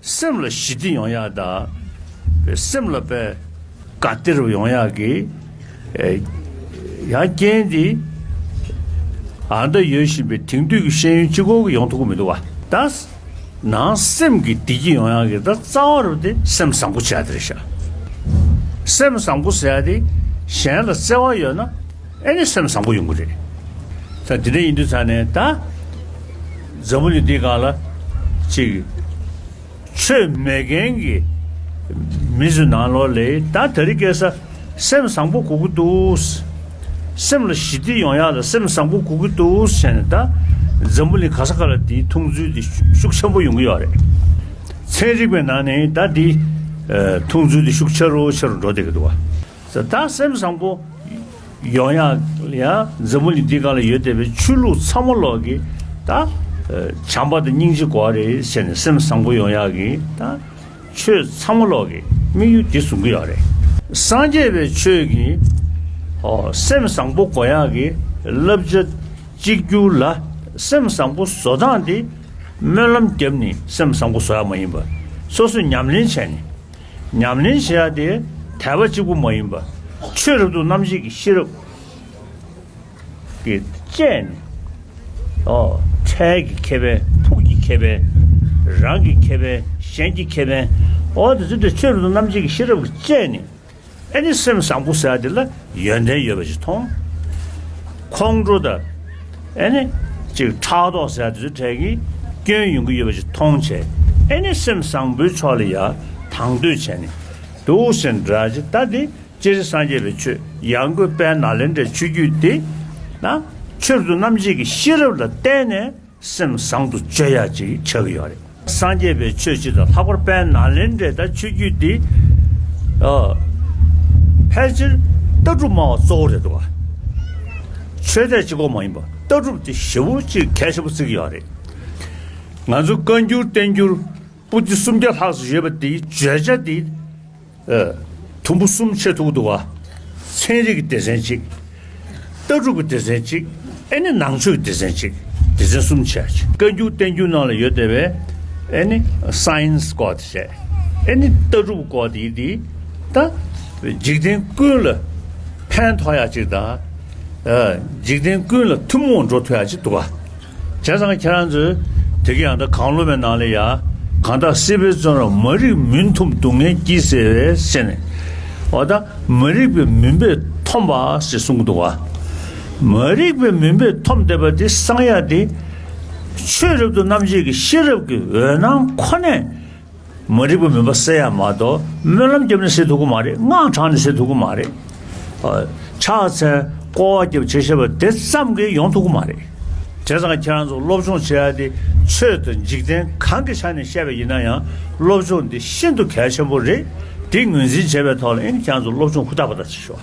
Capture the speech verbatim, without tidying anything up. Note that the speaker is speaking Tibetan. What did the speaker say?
སེམས་ལ་ཞི་བདེ་ཡོང་ཡག་དང་། སེམས་ལ་དཔེ་དགའ་བདེ་རུ་ཡོང་ཡག་གི་ཨེ་ཡང་རྐྱེན་འདི་ཨ་འདྲ་ཡོད་བཞིན་པའི་དེང་དུས་ཀྱི་ཤེས་ཡོན་གཅིག་པོ་གིས་ཡོང་ཐུབ་ཀྱི་མི་འདུག་བ། ད་ནང་སེམས་ཀྱི་བདེ་སྐྱིད་ཡོང་ཡག་གི་ད་རྩ་བ་རུ་དེ་སེམས་བཟང་པོ་བྱ་དེ་རེད་ཤག་སེམས་བཟང་པོ་ཟེར་ཡག་དེ་གཞན་ལ་བརྩེ་བ་ཡོད་ན་ཨེ་ནི་སེམས་བཟང་པོ་ཡོང་གི་རེད། ད་དེ་འདྲ་ཡིན་དུས་ཙང་ནས་ད་འཛམ་བུ་གླིང་འདིའི་སྒང་ལ་ཅིག་ཆོས་མེད་མཁན་གྱི་མི་ཚོའི་ནང་ལོགས་ལ་ད་དེ་རིང་ཁ་སང་སེམས་བཟང་པོ་དགོས་ཀྱི་འདུག་སེམས་ལ་ཞི་བདེ་ཡོང་ཡག་ལ་སེམས་བཟང་པོ་དགོས་ཀྱི་འདུག་ཟེར་ནས་ད་འཛམ་བུ་གླིང་ག་ས་ག་ལ་དེའི་མཐོང་ཚུལ་དེ་ཤུགས་ཆེན་པོ་ཡོང་གི་ཡོད་རེད། ཚན་རིག་པའི་ནང་ནས་ད་དེ་མཐོང་ཚུལ་དེ་ཤུགས་ཆེ་རུ་ཆེ་རུ་འགྲོ་བསྡད་ཀྱི་འདུག་བ། ད་སེམས་བཟང་པོ་ཡོང་ཡག་ཡང་འཛམ་བུ་གླིང་འདི་སྒང་ལ་ཡོད་བསྡད་པའི་ཆོས་ལུགས་ཚང་མ་ལོག་གི་ད་བྱམས་པ་དང་སྙིང་རྗེ་དགོས་རེད་ཟེར་ནས་སེམས་བཟང་པོ་ཡོང་ཡག་གི་ད་ཆོས་ཚང་མ་ལོག་གི་དམིགས་ཡུལ་འདི་བཟུང་གི་ཡོད་རེད། སངས་རྒྱས་པའི་ཆོས་ཀྱི་ཨོ་སེམས་བཟང་པོ་དགོས་ཡག་གི་བསླབ་བྱ་གཅིག་གྱུར་ལ་སེམས་བཟང་པོ་བཟོ་སྟངས་འདི་སྨོན་ལམ་བརྒྱབ་ནས་སེམས་བཟང་པོ་བཟོ་ཡག་མ་ཡིན་པར་སོ་སོས་ཉམས་ལེན་བྱས་ནས། ཉམས་ལེན་བྱེད་ཡ་དེ་དད་པ་གཅིག་པུ་མ་ཡིན་པ། ཆོས་རབ་ཏུ་རྣམ་འབྱེད་ཀྱི་ཤེས་རབ་ཀྱིས་དཔྱད་ནས། ཨོ། འཕྲལ་གྱི་ཁེ་ཕན། ཕུགས་ཀྱི་ཁེ་ཕན། རང་གི་ཁེ་ཕན། གཞན་གྱི་ཁེ་ཕན། ཨོ་དེ་ཚོ་དེ་ཆོས་རབ་ཏུ་རྣམ་འབྱེད་ཀྱི་ཤེས་རབ་ཀྱིས་དཔྱད་ནས། ཨེ་ནི་སེམས་བཟང་པོ་ཟེར་ཡ་དེ་ལ་ཡོན་ཏན་ཡོད་པ་ཞིག་མཐོང་། ཁོང་ཁྲོ་དང་། ཨེ་ནི་ཅིག་ཕྲག་དོག་ཟེར་ཡ་དེ་ཚོའི་གྲས་ཀྱི་སྐྱོན་ཡོང་གི་ཡོད་པ་ཞིག་མཐོང་བྱས། ཨེ་ནི་སེམས་བཟང་པོའི་ཕྱོགས་ལ་ཡ་དང་དོད་བྱས་ནས་འདུག་ཟེར་འདྲ་ཅིག་ད་དེ་སྤྱིར་སངས་རྒྱས་པའི་ཆོས་ཡང་སྒོས་དཔལ་ནཱ་ལེནྡྲའི་ཆོས་བརྒྱུད་དེ་ན་ཆོས་རབ་ཏུ་རྣམ་འབྱེད་ཀྱི་ཤེས་རབ་ལ་བརྟེན་ནས། སེམས་བཟང་དུ་བཅོས་ཡག་ཅིག་ཆགས་ཀྱི་ཡོད་རེད། སངས་རྒྱས་པའི་ཆོས་སྤྱི་དང་ལྷག་པར་དཔལ་ནཱ་ལེནྡྲའི་ད་ཆོས་བརྒྱུད་འདི། ཨ། ཕལ་ཆེར་ལྟ་གྲུབ་སྨྲ་བ་གཙོ་བོ་རེད་འདུག་ག་ཆོས་དད་གཅིག་པོ་མ་ཡིན་པ་ལྟ་གྲུབ་དེ་ཞེ་པོ་ཅིག་གལ་ཆེན་པོ་བརྩི་གི་ཡོད་རེད། ང་ཚོ་བཀའ་འགྱུར་བསྟན་འགྱུར་པོ་ཏི་སུམ་བརྒྱ་ལྷག་ཙམ་ཡོད་པ་དེའི་བརྗོད་བྱ་དེ། ཨ། དུམ་བུ་གསུམ་ཕྱེ་ཐུབ་འདུག་བ། ཚན་རིག་གི་སྡེ་ཚན་གཅིག་ལྟ་གྲུབ་ཀྱི་སྡེ་ཚན་གཅིག་ཨེ་ནི་ནང་ཆོས་ཀྱི་སྡེ་ཚན་གཅིག་སྡེ་ཚན་གསུམ་ཕྱེ་ཡ་གཅིག་བཀའ་འགྱུར་བསྟན་འགྱུར་ནང་ལ་ཡོད་བསྡད་པའི་ཨེ་ནི་སའེན་སི་སྐོར་དེ་བྱས། ཨེ་ནི་ལྟ་གྲུབ་སྐོར་དེ་ཡིན་དེ། ད་འཇིག་རྟེན་ཀུན་ལ་ཕན་ཐོགས་ཡ་གཅིག་དང་། ཨ། འཇིག་རྟེན་ཀུན་ལ་ཐུན་མོང་འགྲོ་ཐུབ་ཡ་གཅིག་འདུག་ག་བྱས་ཙང་ཁྱེད་རང་ཚོས་དེ་ག་ཡང་ད་གང་བློ་མའི་ནང་ལ་ཡ། གང་དག་སྲིད་པའི་བཙོན་རར་མ་རིག་མུན་འཐུམས་སྡུག་བསྔལ་གྱིས་ཟེར་བས་ཟེར་ནས། འོ་ད་མ་རིག་པའི་མུན་པས་འཐོམས་པ་ཞེས་གསུངས་འདུག་བ། མ་རིག་པའི་མུན་པས་འཐོམས་བསྡད་པ་དེ་སངས་ཡག་དེ། ཆོས་རབ་ཏུ་རྣམ་འབྱེད་ཀྱི་ཤེས་རབ་ཀྱི་འོད་སྣང་ཁོ་ནས། མ་རིག་པའི་མུན་པ་སེལ་ཡ་མ་གཏོགས་སྨོན་ལམ་བརྒྱབ་ནས་སེལ་ཐུབ་ཀྱི་མ་རེད། སྔགས་བགྲངས་ནས་སེལ་ཐུབ་ཀྱི་མ་རེད། ཨ། ཕྱག་འཚལ་སྐོར་བ་བརྒྱབ་བྱས་བྱས་པ་དེ་ཙམ་གྱིས་ཡོང་ཐུབ་ཀྱི་མ་རེད། བྱས་ཙང་ཁྱེད་རང་ཚོ་སློབ་སྦྱོང་བྱེད་ཡ་དེ་ཆོས་དང་འཇིག་རྟེན་གང་གི་ཆ་ནས་བཤད་པ་ཡིན་ན་ཡང་སློབ་སྦྱོང་འདི་ཤིན་ཏུ་གལ་ཆེན་པོ་རེད། དེ་ངོས་འཛིན་བྱས་པའི་ཐོག་ལ་ཨེ་ནི་ཁྱེད་རང་ཚོ་སློབ་སྦྱོང་ཧུར་ཐག་པ་ཐག་བྱེད་ཤོག